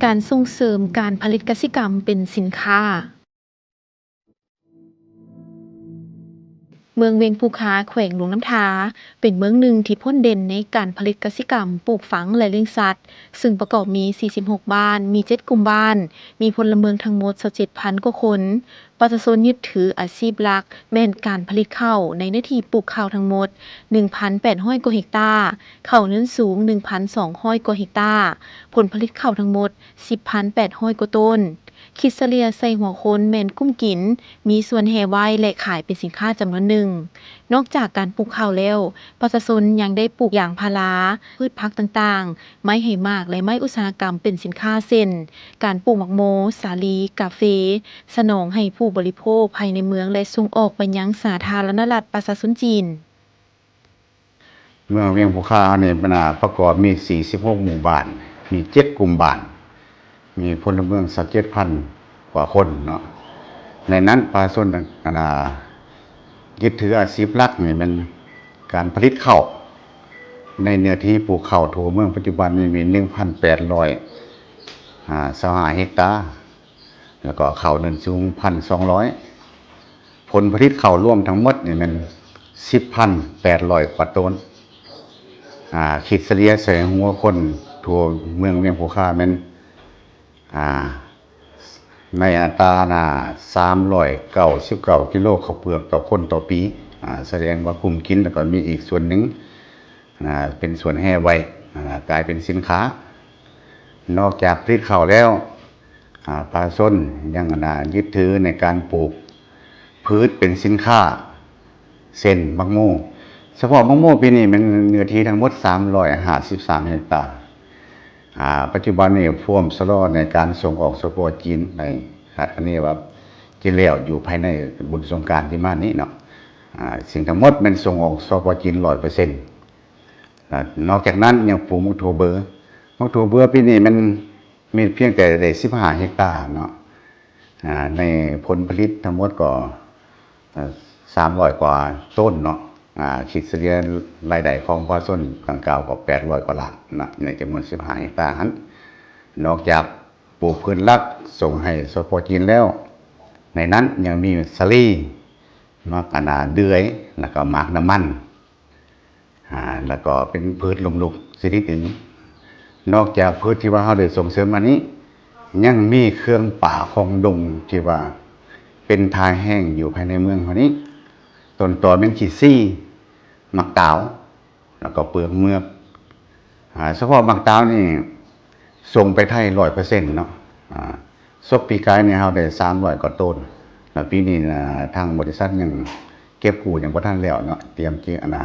ການສົ່ງເສີມການຜະລິດກະສິກຳເປັນສິນຄ້າ. ເມືອງວຽງພູຄາ ແຂວງຫຼວງນ້ຳທາ ເປັນເມືອງໜຶ່ງທີ່ພົ້ນເດັ່ນໃນການຜະລິດກະສິກຳ, ປູກຝັງ ແລະ ລ້ຽງສັດ, ເຊິ່ງປະກອບມີສີ່ສິບຫົກບ້ານ, ມີເຈັດກຸ່ມບ້ານ, ມີພົນລະເມືອງທັງໝົດຊາວເຈັດພັນກວ່າຄົນ. ປະຊາຊົນຍຶດຖືອາຊີບຫຼັກແມ່ນການຜະລິດເຂົ້າ ໃນເນື້ອທີ່ປູກເຂົ້າທັງໝົດໜຶ່ງພັນແປດຮ້ອຍກວ່າເຮັກຕາ, ເຂົ້າເນີນສູງໜຶ່ງພັນສອງຮ້ອຍກວ່າເຮັກຕາ, ຜົນຜະລິດເຂົ້າທັງໝົດສິບພັນແປດຮ້ອຍກວ່າໂຕນ. ຄິດສະເລ່ຍໃສ່ຫົວຄົນແມ່ນກຸ້ມກິນ, ມີສ່ວນແຮ່ໄວ້ ແລະ ຂາຍເປັນສິນຄ້າຈຳນວນໜຶ່ງ. ນອກຈາກການປູກເຂົ້າແລ້ວ, ປະຊາຊົນຍັງໄດ້ປູກຢາງພາລາ, ພືດຜັກຕ່າງໆ, ໄມ້ໃຫ້ໝາກ ແລະ ໄມ້ອຸດສາຫະກຳເປັນສິນຄ້າ ເຊັ່ນ ການປູກໝາກໂມ, ສາລີ, ກາເຟ, ສະໜອງໃຫ້ຜູ້ບໍລິໂພກພາຍໃນເມືອງ ແລະ ສົ່ງອອກໄປຍັງສາທາລະນະລັດປະຊາຊົນຈີນ. ເມືອງວຽງພູຄາເຮົານີ້ ປະກອບມີສີ່ສິບຫົກໝູ່ບ້ານ, ມີເຈັດກຸ່ມບ້ານ, ມີພົນລະເມືອງຊາວເຈັດພັນກວ່າຄົນເນາະ. ໃນນັ້ນປະຊາຊົນ ອັນນ່າ ຍຶດຖືອາຊີບຫຼັກນີ້ແມ່ນການຜະລິດເຂົ້າ. ໃນເນື້ອທີ່ປູກເຂົ້າທົ່ວເມືອງປັດຈຸບັນນີ້ມີໜຶ່ງພັນແປດຮ້ອຍຊາວຫ້າເຮັກຕາ. ແລ້ວກໍເຂົ້າເນີນສູງໜຶ່ງພັນສອງຮ້ອຍ, ຜົນຜະລິດເຂົ້າລວມທັງໝົດນີ້ແມ່ນສິບພັນແປດຮ້ອຍກວ່າໂຕນ. ອາ ຄິດສະເລ່ຍໃສ່ຫົວຄົນທົ່ວເມືອງວຽງພູຄາແມ່ນ ອາ ໃນອັດຕານະ ສາມຮ້ອຍເກົ້າສິບເກົ້າກິໂລເຂົ້າເປືອກຕໍ່ຄົນຕໍ່ປີ. ອາ ສະແດງວ່າກຸ້ມກິນ ແລ້ວກໍມີອີກສ່ວນໜຶ່ງ ອາ ເປັນສ່ວນແຮ່ໄວ້ ອາ ກາຍເປັນສິນຄ້າ. ນອກຈາກຜະລິດເຂົ້າແລ້ວ ອາ ປະຊາຊົນຍັງ ອັນນ່າ ຍຶດຖືໃນການປູກພືດເປັນສິນຄ້າ ເຊັ່ນ ໝາກໂມ. ສະເພາະໝາກໂມປີນີ້ແມ່ນເນື້ອທີ່ທັງໝົດສາມຮ້ອຍຫ້າສິບສາມເຮັກຕາ. ອາ ປັດຈຸບັນນີ້ພວມຊະລໍໃນການສົ່ງອອກ ສປ ຈີນ ໃນຄາດຄະເນວ່າຈະແລ້ວຢູ່ພາຍໃນບຸນສົງການທີ່ມານີ້ເນາະ. ອາ ສິ່ງທັງໝົດແມ່ນສົ່ງອອກ ສປ ຈີນ ຮ້ອຍເປີເຊັນ. ແລະ ນອກຈາກນັ້ນຍັງປູກໝາກຖົ່ວເບີ. ໝາກຖົ່ວເບີປີນີ້ແມ່ນມີພຽງແຕ່ໄດ້ສິບຫ້າເຮັກຕາເນາະ. ອາ ໃນຜົນຜະລິດທັງໝົດກໍສາມຮ້ອຍກວ່າໂຕນເນາະ. ອາ ຄິດສະເລ່ຍລາຍໄດ້ຂອງປະຊາຊົນດັ່ງກ່າວກໍແປດຮ້ອຍກວ່າລ້ານເນາະ ໃນຈຳນວນສິບຫ້າເຮັກຕາຫັ້ນ. ນອກຈາກປູກພືດຫຼັກສົ່ງໃຫ້ ສປ ຈີນ ແລ້ວ, ໃນນັ້ນຍັງມີສາລີ, ໝາກ ອັນນ່າ ເດືອຍ ແລ້ວກໍໝາກນ້ຳມັນ. ອາ ແລ້ວກໍເປັນພືດລົມລຸກຊະນິດອື່ນ. ນອກຈາກພືດທີ່ວ່າເຮົາໄດ້ສົ່ງເສີມມານີ້ ຍັງມີເຄື່ອງປ່າຂອງດົງທີ່ວ່າເປັນທ່າແຮງຢູ່ພາຍໃນເມືອງເຮົານີ້. ຕົ້ນຕໍແມ່ນຂີ້ຊີ້, ໝາກຕາວ ແລ້ວກໍເປືອກເໝືອກ. ອາ ສະເພາະໝາກຕາວນີ້ສົ່ງໄປໄທຮ້ອຍເປີເຊັນເນາະ. ອາ ສົກປີກາຍນີ້ເຮົາໄດ້ສາມຮ້ອຍກວ່າໂຕນ ແລ້ວປີນີ້ນະ ທາງບໍລິສັດຍັງເກັບກູ້ຍັງບໍ່ທັນແລ້ວເນາະ, ຕຽມຈະ ອັນນ່າ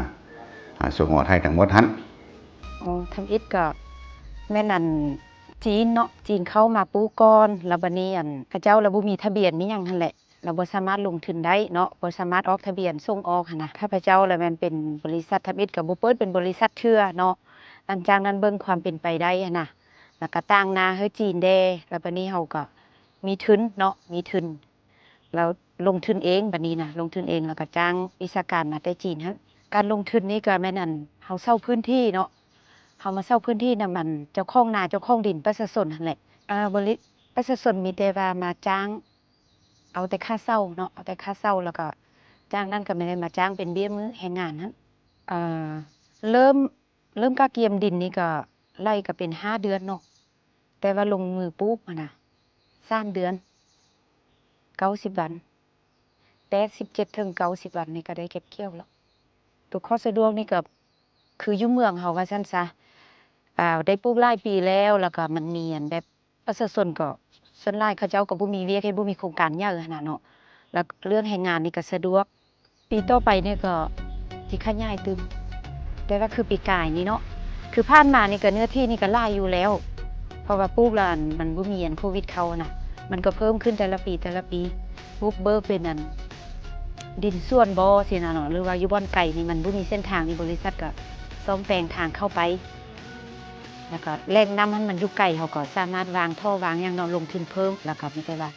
ອາ ສົ່ງອອກໄທທັງໝົດຫັ້ນ. ອໍ ທຳອິດກໍແມ່ນ ອັນ ຈີນເນາະ, ຈີນເຂົ້າມາປູກກ່ອນ ແລ້ວບັດນີ້ ອັນ ເຂົາເຈົ້າລະບໍ່ມີທະບຽນມີຫຍັງຫັ້ນແຫຼະ. ລະບໍ່ສາມາດລົງທຶນໄດ້ເນາະ, ບໍ່ສາມາດອອກທະບຽນສົ່ງອອກຫັ້ນນະ. ຂ້າພະເຈົ້າລະແມ່ນເປັນບໍລິສັດທຳອິດ ກໍບໍ່ເປີດເປັນບໍລິສັດເທື່ອເນາະ. ຫຼັງຈາກນັ້ນເບິ່ງຄວາມເປັນໄປໄດ້ຫັ້ນນະ, ລະກະຕາງນາໃຫ້ຈີນແດ່. ລະບັດນີ້ເຮົາກໍມີທຶນເນາະ, ມີທຶນ ລະລົງທຶນເອງ. ບັດນີ້ນະ ລົງທຶນເອງ ລະກະຈ້າງວິຊາການມາແຕ່ຈີນຫັ້ນ. ການລົງທຶນນີ້ກໍແມ່ນ ອັນ ເຮົາເຊົ່າພື້ນທີ່ເນາະ, ເຮົາມາເຊົ່າພື້ນທີ່ນຳ ອັນ ເຈົ້າຂອງນາ ເຈົ້າຂອງດິນ ປະຊາຊົນຫັ້ນແຫຼະ. ອາ ບໍລິ ປະຊາຊົນມີແຕ່ວ່າມາຈ້າງ ເອົາແຕ່ຄ່າເຊົ່າເນາະ, ເອົາແຕ່ຄ່າເຊົ່າ ແລ້ວກໍຈາກນັ້ນກໍແມ່ນໄດ້ມາຈ້າງເປັນເບ້ຍມື້ແຮງງານຫັ້ນ. ເອີ ເລີ່ມ ເລີ່ມກະກຽມດິນນີ້ກໍໄລ່ກໍເປັນຫ້າເດືອນເນາະ, ແຕ່ວ່າລົງມືປູກຫັ້ນນະ ສາມເດືອນ ເກົ້າສິບວັນ, ແປດສິບເຈັດເຖິງເກົ້າສິບວັນນີ້ກໍໄດ້ເກັບກ່ຽວແລ້ວ. ຕົວຄວາມສະດວກນີ້ກໍຄືຢູ່ເມືອງເຮົາວ່າຊັ້ນຊະ, ອາ ໄດ້ປູກຫຼາຍປີແລ້ວ, ແລ້ວກໍມັນມີ ອັນ ແບບ ປະຊາຊົນກໍສ່ວນຫຼາຍເຂົາເຈົ້າກໍບໍ່ມີວຽກເຮັດ, ບໍ່ມີໂຄງການໃຫຍ່ຫັ້ນນະເນາະ, ແລ້ວເລື່ອງແຮງງານນີ້ກໍສະດວກ. ປີຕໍ່ໄປນີ້ກໍຊິຂະຫຍາຍຕື່ມ, ແຕ່ວ່າຄືປີກາຍນີ້ເນາະ, ຄືຜ່ານມານີ້ກໍເນື້ອທີ່ນີ້ກໍຫຼາຍຢູ່ແລ້ວ, ເພາະວ່າປູກແລ້ວ ອັນ ມັນບໍ່ມີ ອັນ ໂຄວິດເຂົ້ານະ, ມັນກໍເພີ່ມຂຶ້ນແຕ່ລະປີ ແຕ່ລະປີ. ບຸກເບີກເປັນ ອັນ ດິນສວນບໍ່ຊີ້ນະເນາະ, ຫຼືວ່າຢູ່ບ່ອນໄກນີ້ມັນບໍ່ມີເສັ້ນທາງນີ້ ບໍລິສັດກໍສ້ອມແປງທາງເຂົ້າໄປ. ແລ້ວກໍແຫຼ່ງນ້ຳຫັ້ນມັນຢູ່ໄກ, ເຮົາກໍສາມາດວາງທໍ່ວາງຫຍັງເນາະ, ລົງທຶນເພີ່ມ. ແລ້ວກໍມີແຕ່ວ່າ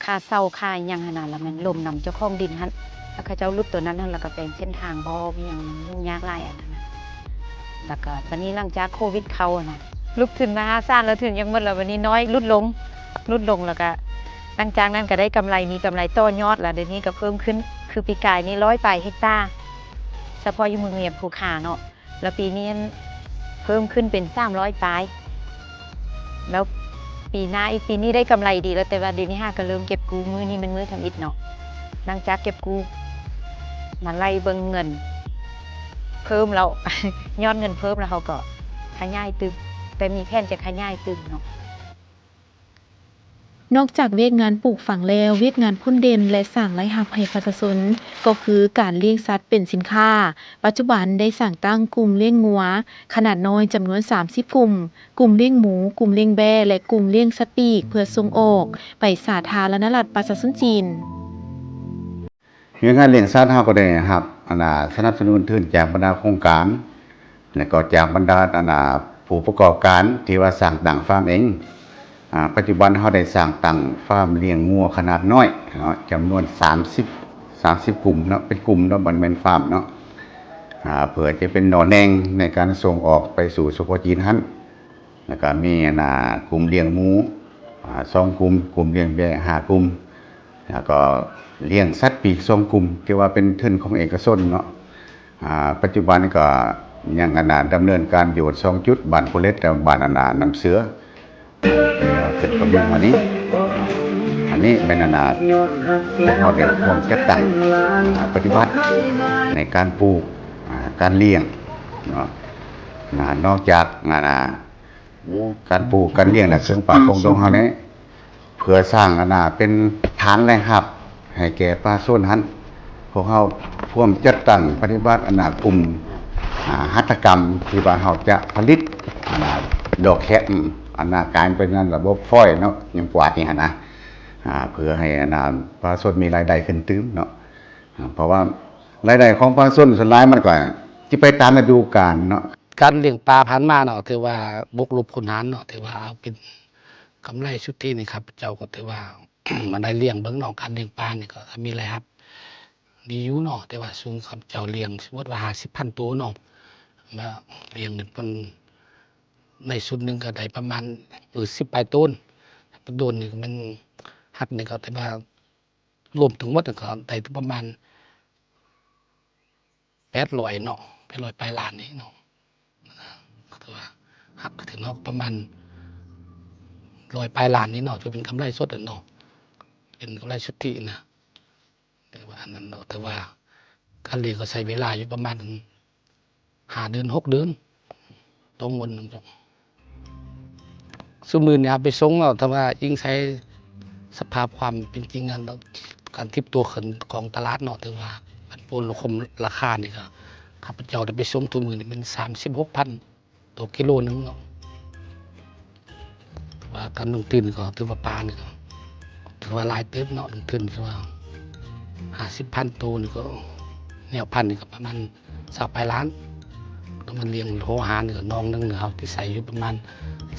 ຄ່າເຊົ່າຄ່າຫຍັງຫັ້ນນະ, ແລ້ວແມ່ນລົມນຳເຈົ້າຂອງດິນຫັ້ນ, ແລ້ວເຂົາເຈົ້າຫຼຸດຕົວນັ້ນຫັ້ນ, ແລ້ວກໍແປງເສັ້ນທາງບໍ່ມີຫຍັງ, ຫຍຸ້ງຍາກຫຼາຍອັນນັ້ນນະ. ແລ້ວກໍບັດນີ້ຫຼັງຈາກໂຄວິດເຂົ້າຫັ້ນນະ, ລຸກທຶນມະຫາສານ ແລ້ວທຶນຍັງໝົດ ແລ້ວບັດນີ້ນ້ອຍຫຼຸດລົງ ຫຼຸດລົງ ແລ້ວກະຫຼັງຈາກນັ້ນກະໄດ້ກຳໄລ ມີກຳໄລຕໍ່ຍອດ ແລ້ວດຽວນີ້ກະເພີ່ມຂຶ້ນ ຄືປີກາຍນີ້ຮ້ອຍປາຍເຮັກຕາ ສະເພາະຢູ່ເມືອງວຽງພູຄາເນາະ ແລ້ວປີນີ້ເພີ່ມຂຶ້ນເປັນສາມຮ້ອຍປາຍ ແລ້ວປີໜ້າອີກ ປີນີ້ໄດ້ກຳໄລດີແລ້ວ ແຕ່ວ່າດຽວນີ້ຫາກະເລີ່ມເກັບກູ້ ມື້ນີ້ແມ່ນມື້ທຳອິດເນາະ ຫຼັງຈາກເກັບກູ້ມາໄລ່ເບິ່ງເງິນເພີ່ມແລ້ວ ຍອດເງິນເພີ່ມແລ້ວ ເຮົາກໍຂະຫຍາຍຕື່ມ ແຕ່ມີແຜນຈະຂະຫຍາຍຕື່ມເນາະ. ນອກຈາກວຽກງານປູກຝັງແລ້ວ, ວຽກງານພົ້ນເດັ່ນ ແລະ ສ້າງລາຍຮັບໃຫ້ປະຊາຊົນ ກໍຄືການລ້ຽງສັດເປັນສິນຄ້າ. ປັດຈຸບັນໄດ້ສ້າງຕັ້ງກຸ່ມລ້ຽງງົວຂະໜາດນ້ອຍຈຳນວນສາມສິບກຸ່ມ, ກຸ່ມລ້ຽງໝູ, ກຸ່ມລ້ຽງແບ້ ແລະ ກຸ່ມລ້ຽງສັດປີກ ເພື່ອສົ່ງອອກໄປສາທາລະນະລັດປະຊາຊົນຈີນ. ວຽກງານລ້ຽງສັດເຮົາກໍໄດ້ຮັບ ອັນນ່າ ສະໜັບສະໜູນທຶນຈາກບັນດາໂຄງການ ແລະ ກໍຈາກບັນດາ ອັນນ່າ ຜູ້ປະກອບການທີ່ວ່າສ້າງຕັ້ງຟາມເອງ. ອາ ປັດຈຸບັນເຮົາໄດ້ສ້າງຕັ້ງຟາມລ້ຽງງົວຂະໜາດນ້ອຍເນາະ ຈຳນວນສາມສິບ ສາມສິບກຸ່ມເນາະ ເປັນກຸ່ມເນາະ ບໍ່ແມ່ນຟາມເນາະ ອາ ເພື່ອຈະເປັນໜໍ່ແໜ່ງໃນການສົ່ງອອກໄປສູ່ສປຈີນຫັ້ນ. ແລ້ວກະມີ ອັນນ່າ ກຸ່ມລ້ຽງໝູ ອາ ສອງກຸ່ມ, ກຸ່ມລ້ຽງແບ້ ຫ້າກຸ່ມ ແລ້ວກໍລ້ຽງສັດປີກສອງກຸ່ມ ທີ່ວ່າເປັນທຶນຂອງເອກະຊົນເນາະ. ອາ ປັດຈຸບັນນີ້ກໍຍັງ ອັນນ່າ ດຳເນີນການຢູ່ສອງຈຸດ ບ້ານພູເລັດ ແລະ ບ້ານ ອັນນ່າ ນ້ຳເສືອ ເປັນປະມງອັນນີ້. ອັນນີ້ແມ່ນ ອັນນ່າ ພວກເຮົາໄດ້ຮ່ວມຈັດຕັ້ງ ອາ ປະຕິບັດໃນການປູກ ອາ ການລ້ຽງເນາະ. ນອກຈາກ ອັນນ່າ ການປູກການລ້ຽງ ແລະ ເຄື່ອງປ່າຂອງດອງເຮົານີ້ ເພື່ອສ້າງ ອັນນ່າ ເປັນຖານລາຍຮັບໃຫ້ແກ່ປະຊາຊົນຫັ້ນ ພວກເຮົາພວມຈັດຕັ້ງປະຕິບັດ ອັນນ່າ ກຸ່ມ ອາ ຫັດຖະກຳ ທີ່ວ່າເຮົາຈະຜະລິດ ອັນນ່າ ດອກແຄມ ອັນນ່າ ກາຍເປັນ ອັນ ລະບົບຟອຍເນາະ ຍັງກວາດນີ້ຫັ້ນນະ ອາ ເພື່ອໃຫ້ ອັນນ່າ ປະຊາຊົນມີລາຍໄດ້ຂຶ້ນຕື່ມເນາະ ອາ ເພາະວ່າລາຍໄດ້ຂອງປະຊາຊົນສ່ວນຫຼາຍມັນກໍຊິໄປຕາມລະດູການເນາະ. ການລ້ຽງປາຜ່ານມາເນາະ ຖືວ່າບົກລົບຄູນຫານເນາະ ຖືວ່າເອົາເປັນກຳໄລສຸດທິນີ້ ຂ້າພະເຈົ້າກໍຖືວ່າມາໄດ້ລ້ຽງເບິ່ງເນາະ ການລ້ຽງປານີ້ກໍມີລາຍຮັບດີຢູ່ເນາະ ແຕ່ວ່າຊຸມຂ້າພະເຈົ້າລ້ຽງ ສົມມຸດວ່າຫ້າສິບພັນໂຕເນາະ ແລ້ວລ້ຽງນີ້ເພິ່ນ ໃນຊຸດໜຶ່ງກໍໄດ້ປະມານ ເອີ ສິບປາຍໂຕນ ໂຕນນີ້ກໍແມ່ນຮັບນີ້ກໍຖືວ່າລວມທັງໝົດກໍໄດ້ປະມານ ແປດຮ້ອຍເນາະ ແປດຮ້ອຍປາຍລ້ານນີ້ເນາະ ກໍຖືວ່າຫັກກໍຖືເນາະ ປະມານຮ້ອຍປາຍລ້ານນີ້ເນາະ ຖືເປັນກຳໄລສົດຫັ້ນເນາະ ເປັນກຳໄລສຸດທິນະ ແຕ່ວ່າອັນນັ້ນເນາະ ແຕ່ວ່າການລ້ຽງກໍໃຊ້ເວລາຢູ່ປະມານ ຫ້າເດືອນ ຫົກເດືອນ ຕໍ່ງົວໜຶ່ງ. ຊຸມມື້ນີ້ເຮົາໄປສົ່ງເນາະ ຖ້າວ່າອີງໃສ່ສະພາບຄວາມເປັນຈິງ ອັນ ການທິບຕົວຂຶ້ນຂອງຕະຫຼາດເນາະ ຖືວ່າຜັນໂປນລະຄົມລາຄານີ້ ກໍຂ້າພະເຈົ້າໄດ້ໄປສົ່ງທຸກມື້ນີ້ແມ່ນສາມສິບຫົກພັນຕໍ່ກິໂລໜຶ່ງເນາະ. ວ່າການລົງທຶນກໍຖືວ່າປານນີ້ກໍຖືວ່າຫຼາຍເຕີບເນາະ ລົງທຶນຄືວ່າຫ້າສິບພັນໂຕນີ້ກໍ ແນວພັນນີ້ກໍປະມານຊາວປາຍລ້ານ ກໍມັນລ້ຽງໂຮງອາຫານນີ້ກໍໜອງໜຶ່ງເຮົາຊິໃສ່ຢູ່ປະມານ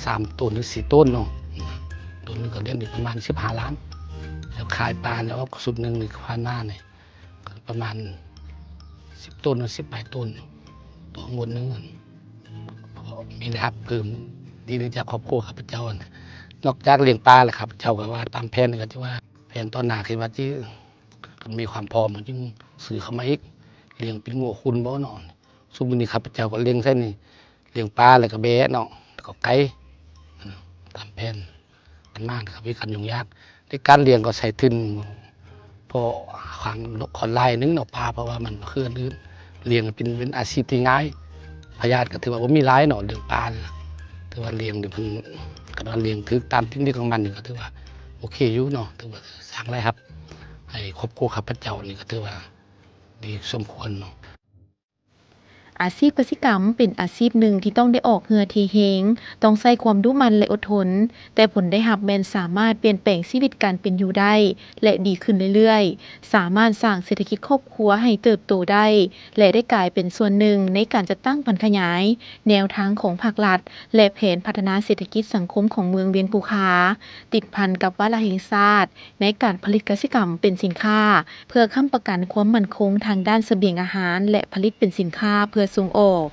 ສາມໂຕນ ຫຼື ສີ່ໂຕນເນາະ ໂຕນໜຶ່ງກໍລ້ຽງໄດ້ປະມານສິບຫ້າລ້ານ ແລ້ວຂາຍປານີ້ອອກຊຸດໜຶ່ງນີ້ຜ່ານມານີ້ ກໍປະມານສິບໂຕນ ສິບປາຍໂຕນຕໍ່ງົວໜຶ່ງ ເພາະມີລາຍຮັບເພີ່ມດີຈາກຄອບຄົວຂ້າພະເຈົ້າ. ນອກຈາກລ້ຽງປາແລ້ວ ຂ້າພະເຈົ້າກໍວ່າຕາມແຜນກໍຈະວ່າແຜນຕໍ່ໜ້າ ຄິດວ່າຊິ ຄັນມີຄວາມພ້ອມ ຈຶ່ງຊື້ເຂົ້າມາອີກ ລ້ຽງເປັນງົວຂຸນບໍ່ເນາະ. ຊຸມມື້ນີ້ຂ້າພະເຈົ້າກໍລ້ຽງໃສ່ນີ້ ລ້ຽງປາແລ້ວກໍແບ້ເນາະ ແລ້ວກໍໄກ່ ຕາມແຜນ ອັນມານກໍມີການຫຍຸ້ງຍາກໃນການລ້ຽງ ກໍໃຊ້ທຶນພໍຄວາມ ຄວາມຫຼາຍໜຶ່ງເນາະ ປາ ເພາະວ່າມັນຄືອັນອື່ນ ລ້ຽງເປັນ ເປັນອາຊີບທີ່ງ່າຍ ພະຍາດກໍຖືວ່າບໍ່ມີຫຼາຍເນາະ ເລື່ອງປານີ້ນະ ຖືວ່າລ້ຽງນີ້ເພິ່ນ ຄັນວ່າລ້ຽງຖືກຕາມເຕັກນິກຂອງມັນນີ້ ກໍຖືວ່າໂອເຄຢູ່ເນາະ ຖືວ່າສ້າງລາຍຮັບໃຫ້ຄອບຄົວຂ້າພະເຈົ້ານີ້ ກໍຖືວ່າດີສົມຄວນເນາະ. ອາຊີບກະສິກຳເປັນອາຊີບໜຶ່ງທີ່ຕ້ອງໄດ້ອອກເຫື່ອເທແຮງ, ຕ້ອງໃຊ້ຄວາມດຸໝັ່ນ ແລະ ອົດທົນ, ແຕ່ຜົນໄດ້ຮັບແມ່ນສາມາດປ່ຽນແປງຊີວິດການເປັນຢູ່ໄດ້ ແລະ ດີຂຶ້ນເລື້ອຍໆ, ສາມາດສ້າງເສດຖະກິດຄອບຄົວໃຫ້ເຕີບໂຕໄດ້ ແລະ ໄດ້ກາຍເປັນສ່ວນໜຶ່ງໃນການຈັດຕັ້ງຜັນຂະຫຍາຍແນວທາງຂອງພາກລັດ ແລະ ແຜນພັດທະນາເສດຖະກິດສັງຄົມຂອງເມືອງວຽງພູຄາ, ຕິດພັນກັບວາລະແຫ່ງຊາດ ໃນການຜະລິດກະສິກຳເປັນສິນຄ້າ ເພື່ອຄ້ຳປະກັນຄວາມໝັ້ນຄົງທາງດ້ານສະບຽງອາຫານ ແລະ ຜະລິດເປັນສິນຄ້າເພື່ອສົ່ງອອກ.